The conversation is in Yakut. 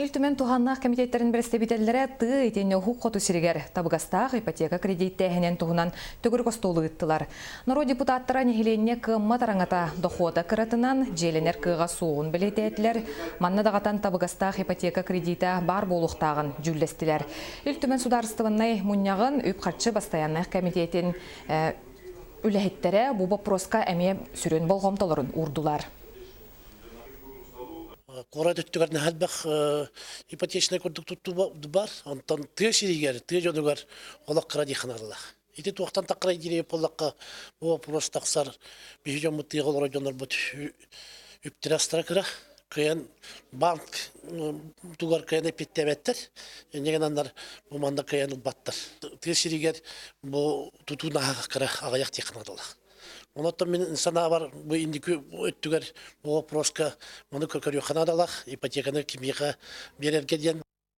Ил Түмэн туһааннаах кэмитиэттэрин бэрэстэбиитэллэрэ тыа итиэннэ уһук хоту сиригэр табыгастаах ипотека кредиттээһинин туһунан төгүрүк остуолу ыыттылар. Норуот депутаттара нэһилиэнньэ кыаммат араҥата дохуота кыратынан дьиэлэнэр кыаҕа суоҕун бэлиэтээтилэр. Манна даҕатан табыгастаах ипотека кредитэ баар буолуохтааҕын дьүүллэстилэр. Ил Түмэн судаарыстыбаннай мунньаҕын үп-харчы бастайааннай кэмитиэтин үлэһиттэрэ бу боппуруоска эмиэ сүрүн болҕомтолорун уурдулар. Куорат өттүгэр наһаа элбэх ипотечнай курдук туттуу бар. Онтон тыа сиригэр, тыа дьонугар олох кыра дии ханаллах. Ити туохтан таккарай дириэ буоллахха, бу вопрос тахсар. Биһи дьоммут тыаҕа олорор дьоннорбут үптэрэ-астара кыра. Кыайан банк тугар кыайан эппиэттээбэттэр. Инньэ гынаннар бу манна кыайан ылбаттар. Тыа сиригэр бу тутуу наһаа кыра аҕыйах дии ханаллах. Онон мин санаабар бу инники өттүгэр бу вопроска маны көрүөххэ наадалаах, ипотеканы кимиэхэ биэрэргэ диэн.